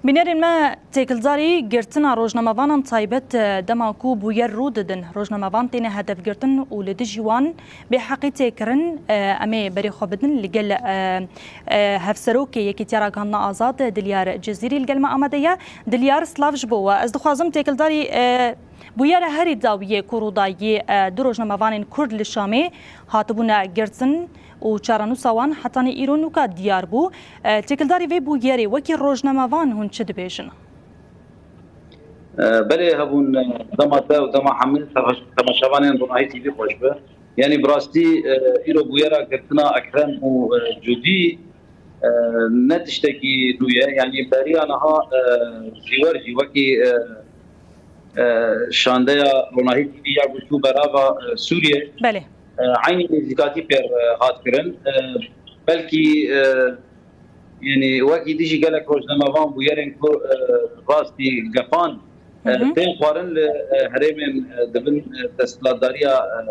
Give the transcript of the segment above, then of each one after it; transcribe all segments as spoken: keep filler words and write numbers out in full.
Bînerên me, têkildarî girtina rojnamevanan taybet, e, dema ku bûyer rû didin, rojnamevan têne hedefgirtin û li dijî wan bêheqî tê kirin. E, em ê berê xwe bidin li gel, e, e, Hevserokê Yekîtiya Ragihandina Azad, Dilyar Cizîrî li gel me amade ye. Dilyar, silav ji bo we. Ez dixwazim têkildarî, e, bûyera herî dawiyê ku rûdayî, e, du rojnamevanên Kurd li Şamê hatibûne girtin û çarenûsa wan hetanî îro nûka diyar bû. E, têkildarî vê bûyerê wekî rojnamevan hûn çi dibêjin? E, belê hebûn, e, dema te û dema hemî temaş-, temaşevanên Ronahî T V xweş be. Yanî bi rastî, e, îro bûyera girtina Ekrem û, e, Cûdî, e, ne tiştekî nû ye. Yanî beriya niha, e, zîwer jî wekî, e, e, şandeya Ronahî T V ya ku çû berava, e, Sûriyê, Belê. e, eynî nêzîkatî pêr, e, hat kirin. E, belkî, e, yanî wekî dijî gelek rojnamevan bûyerên ku, e, rastî gefan, e, Hı hı. tên xwarin li, e, herêmên, e, di bin, e, desthilatdariya, e,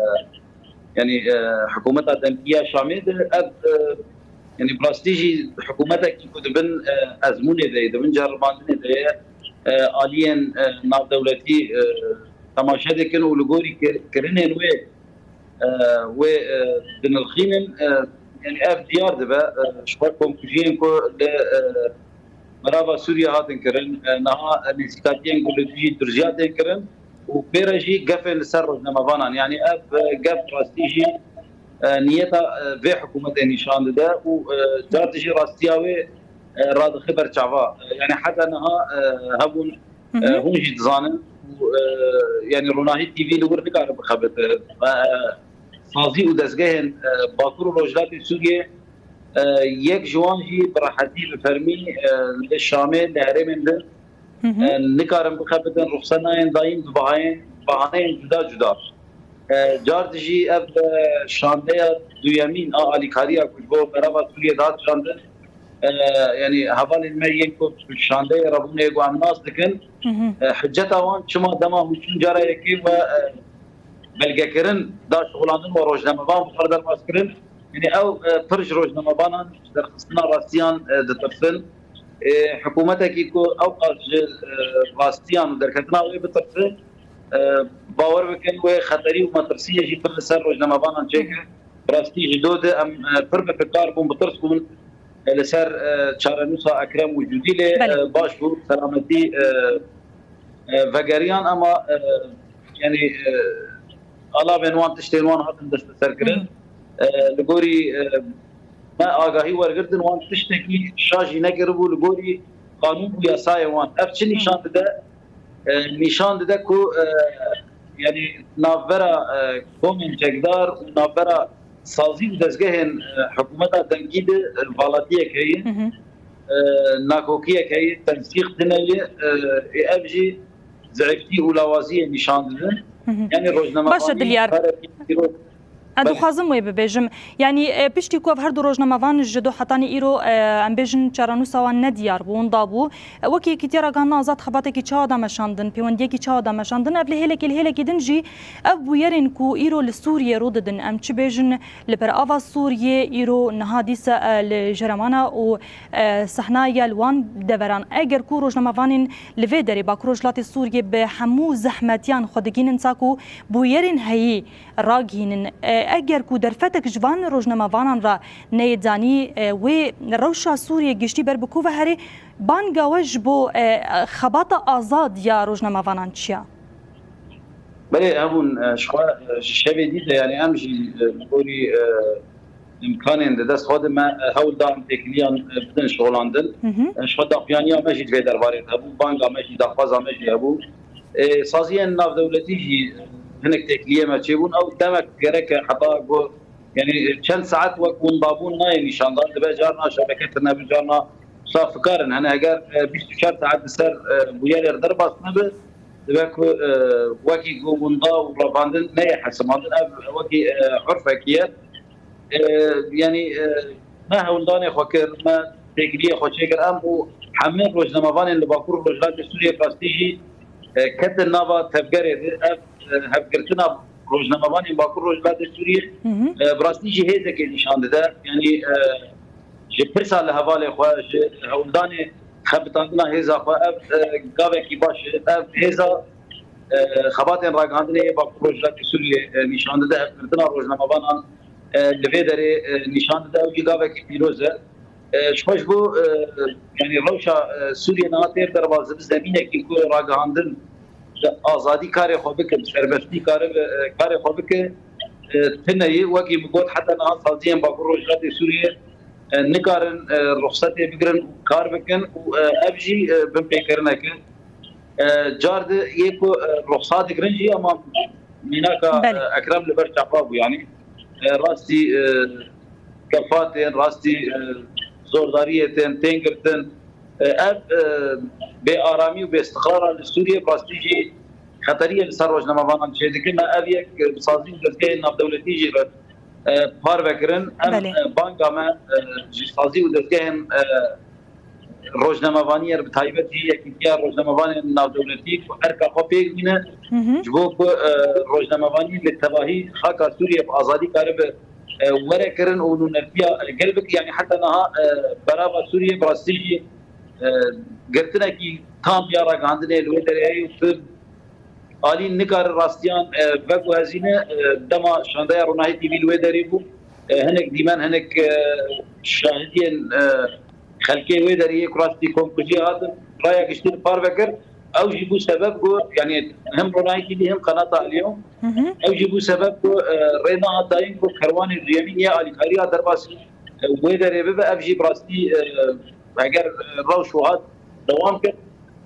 yanî, e, hikûmeta demkî ya Şamê de ev, e, yanî bi rastî jî hikûmetekî ku di bin, e, ezmûnê de ye, di bin ceribandinê de ye, e, aliyên, e, navdewletî, e, temaşe dikin û li gorî kir-, kirinên wê, e, wê, e, dinirxînin, e, yanî ev diyar dibe, e, ji xwe komkujiyên ku li, e, merava Sûriye hatin kirin, e, niha nêzîkatiyên ku li dijî Tirkiye tên kirin û pê re jî gefên li ser rojnamevanan. Yanî ev, e, gef rastî jî, e, niyeta, e, vê hikûmetê nîşan dide û, e, car dijî rastiya wê, e, radixe ber çava. E, yanî heta niha, e, hebûn, Hı hı. e, hûn jî dizanin û, e, yanî Ronahî T V li wir nikare bixebite. E, sazî û dezgehên, e, Bakur û Rojhilatê Sûriyê, e, yek ji wan jî bi rehetî, bi fermî, e, li Şamê, li herêmên din, Hı hı. e, nikarin bixebitin, ruxset nayên dayîn bi bahayên, bahaneyên cuda cuda. E, car dijî ev, e, şandeya duyemîn a alîkariya ku ji bo merava Sûriyê dihat şandin, e, yanî hevalên me yên ku şandeyê re bûne ku em nas dikin, Hı hı. e, hiceta wan çima dema hûn çûn cara yekê we, e, belgekirin da şixulandin û rojnamevan bi xwe re derbas kirin. Yanî ew, e, pir ji rojnamevanan, ji derxistina rastiyan, e, ditirsin. E, hikûmetekî ku ew qas ji, e, rastiyan û derketina wê bitirse, e, bawer bikin wê xeterî û metirsiyê jî pir li ser rojnamevanan çêke. Bi rastî ji do de em, e, pir bi fikar bûn, bi tirs bûn, e, li ser, e, çarenûsa Ekrem û Cûdî lê, Belê. e, baş bû, selametî, e, e, vegeriyan, ama, e, yanî, e, alavên wan, tiştên wan hatin desteserkirin. Hı. E, li gorî, e, me agahî wergirtin, wan tiştekî şa jî nekiribû, li gorî qanûn û yasayê wan. Ev çi Hı. nîşan dide? E, nîşan dide ku, e, yanî navbera, e, komên çekdar û navbera sazî û dezgehên, e, hikûmeta demkî de, e, valatiyek heye, Hı hı. e, nakokiyek heye, tensîq tune ye, e, ê ev jî zehîftî û lawaziyê nîşan didin. Hı hı. Yanî rojnamevanî Baş e, Dilyar. karekî dîrok Ez Belê. dixwazim wê bibêjim. Yanî, e, piştî ku ev her du rojnamevan ji do hetanî îro, e, em bêjin çarenûsa wan nediyar bû, winda bû. E, wekî Yekîtiya Ragihandina Azad xebatekî çawa da meşandin, pêwendiyekî çawa da meşandin, ev li hêlekê, li hêlekî din jî ev bûyerên ku îro li Sûriyê rû didin, em çi bêjin, li berava Sûriyê îro niha dîsa, e, li Jeremana û, e, sehna ya li wan deveran. Eger ku rojnamevanên li vê derê Bakur Rojhilatê Sûriyê bi hemû zehmetiyan xwe digihînin ta ku bûyerên heyî ragihînin. E, eger ku derfetek ji van rojnamevanan re neyê danî, e, wê rewşa Sûriyê giştî ber bi ku ve herê, banga we ji bo, e, xebata azad ya rojnamevanan çi ya? Belê, hebûn, e, ji xwe, e, ji şevê dî de, yanî em jî, e, li gorî, e, îmkanên di dest xwe de me, e, hewl da em têkiliyan, e, bidin şixulandin. Hı hı. E, ji xwe daxuyaniya me jî di vê derbarê de hebû, banga me jî, daxwaza me jî hebû. E, saziyên navdewletî jî hinek têkiliyê me çêbûn. Ew demek gerek e heta ku, yanî çend saet wek winda bûn nayê nîşandan. Dibe carna şebeke tune be, carna wisa fikar in. Hene heger, e, bîst û çar saet li ser, e, bûyerê re derbas nebe, dibe ku, e, wekî ku winda û revandin neyê hesimandin. Ev wekî, e, urfekî ye. E, yanî, e, me hewldanê xwe kir, me têkiliyê xwe çêkir. Em û hemî rojnamevanên li Bakur û Rojhilatê Sûriyê rastî jî, e, ketin nava tevgerê de. Ev, e, hevgirtina rojnamevanên Bakur û Rojhilatê Sûriyê, Hı hı. e, bi rastî jî hêzekê nîşan dide. Yanî, e, ji pirsa li hevalê xwe, ji hewldanê xebitandina hêza xwe. Ev, e, gavekî baş e. Ev hêza, e, xebatên ragihandinê yê Bakur Rojhilatê Sûriyê, e, nîşan dide. Hevgirtina rojnamevanan, e, li vê derê, e, nîşan dide. Ew jî gavekî pîroz e. E, ji xwe ji bo, e, yanî rewşa, e, Sûriyê niha têr derbas dibe zemînekî ku ragihandin bi azadî karê xwe bike, bi serbestî karibe, e, karê xwe bike, e, tune ye. Wekî min got, heta niha saziyên Bakur Rojhilatê Sûriyê, e, nikarin, e, ruxsetê bigirin û kar bikin û, e, ev jî, e, binpêkirinek e. E, car di yê ku, e, ruxsat digirin jî, ama mînaka, Belê. e, Ekrem li ber çapa bû, yanî, e, rastî, e, kefatên, rastî, e, zordariyê tên, tên girtin. E, ev, e, bêaramî û bêstiqrara li Sûriyê bi rastî jî xeteriyê li ser rojnamevanan çêdikin. Me ev yek, e, bi sazî û dezgehên navdewletî jî re, e, parve kirin. Em, Belê. e, banga me, e, ji sazî û dezgehên, e, rojnamevaniyê re, bi taybet jî Yekîtiya Rojnamevanên Navdewletî ku erka xwe pêk bîne, Hı hı. ji bo ku, e, rojnamevanî li tevahî xaka Sûriyê bi azadî karibe, e, were kirin û nûnertiya, e, gel bike. Yanî heta niha, e, berava Sûriyê bi rastî jî, e, girtinekî tam ya ragihandinê li wê derê heye û tu alî nikare rastiyan, e, veguhezîne. E, dema şandeya Ronahî T V li wê derê bû, e, hinek dîmen, hinek, e, şahidiyên, e, xelkê wê derê yê ku rastî komkujiyê hatin raya giştî li parve kir. Ew jî bû sebeb ku, yanî hem Ronahî T V hem Qenata Elyo, Hı hı. ew jî bû sebeb ku, e, rê nehat dayîn ku kerwanê duyemîn yê alîkariya derbasî, e, wê derê bibe. Ev jî bi rastî, e, eger, e, rewş wiha dewam kir,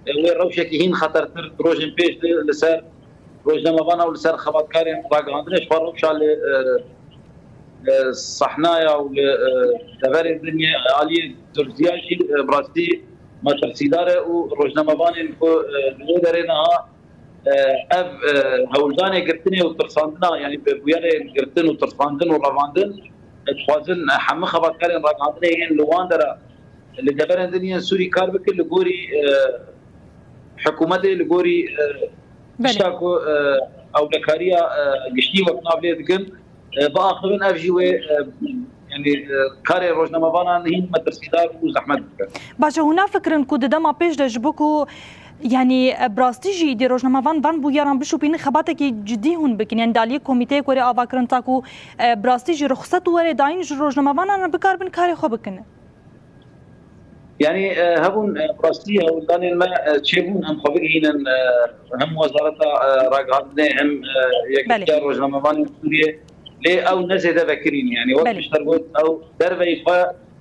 e, wê rewşekî hîn xetertir di rojên pêş de li ser rojnamevana û li ser xebatkarên ragihandinê ji xwe rewşa li, e, e, sehnaya û li, e, deverên din yê aliyê durziya jî, e, bi rastî metirsîdar e û rojnamevanên ku, e, li wê derê niha, e, ev, e, hewldanê girtinê û tirsandina, yanî bi bûyerên girtin û tirsandin û revandin, e, dixwazin, e, hemû xebatkarên ragihandinê yên li wan dera li deverên din yên Sûrî kar bikin, li gorî, e, hikûmetê, li gorî, e, Belê. tişta ku, e, ewlekariya, e, giştî wek nav lê dikin, e, biaxivin, ev jî wê, e, yanî, e, karê rojnamevanan hîn metirsîdar û zehmet bike. Baş e, hûn nafikirin ku di dema pêş de ji bo ku, yanî, e, bi rastî jî îdî rojnamevan van bûyeran bişopînin, xebatekî cidî hûn bikin? Yanî di aliyê komîteyê ku were avakirin ta ku, e, bi rastî jî ruxset were dayîn ji rojnamevanan re bikarbin karê xwe bikin? Yanî, e, hebûn, e, bi rastî hewldanên me, e, çêbûn, em xwe bigihînin, e, hem Wezareta, e, Ragihandinê hem, e, Yekîtiya Belê. Rojnamevanên Sûriyê. Lê ew ne zêde vekirîn, yanî wek Belê. pişter got, ew derveyî xwe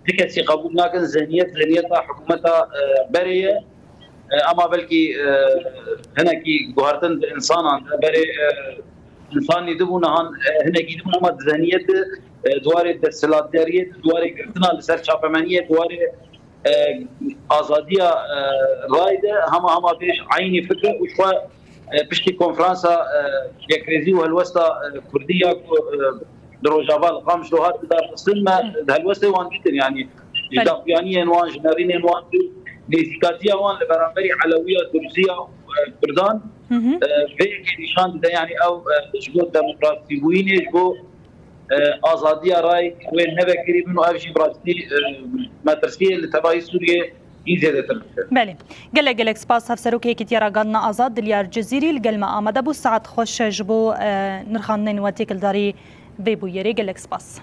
ti kesî qebûl nakin, zihniyet, zihniyeta hikûmeta, e, berê ye. E, ama belkî, e, hinekî guhertin di insanan de berê, e, însan dîtibû, nihan, e, hinekî dibû, ama di zihniyet de, e, di warê desthilatdariyê de, di warê girtina li ser çapemeniyê, di warê, e, azadiya, e, rayê de hema hema pêş eynî fikir û ji xwe, e, piştî konferansa, e, yekrêzî û helwesta, e, kurdî ya ku, e, di Rojava li Qamişlo hat lidarxistin, me di helwestê wan dîtin, yanî ji Belê. daxuyaniyên wan, ji nerînên wan, ji nêzîkatiya wan li beramberî Elewiya, Durziya û, e, Kurdan, Hı hı. e, vê yekê nîşan dide, yanî ew, e, ji bo demokrasîbûyînê, ji bo, e, azadiya rayê wê nevekirî bin û ev jî bi rastî, e, metirsiyê li tevayî Sûriyê hîn zêdetir dike. Belê. Gelek gelek spas Hevserokê Yekîtiya Ragihandina Azad Dilyar Cizîrî li gel me amade bû. Saet xweş ji bo, e, nirxandinên we têkildarî vê bûyerê. Gelek spas.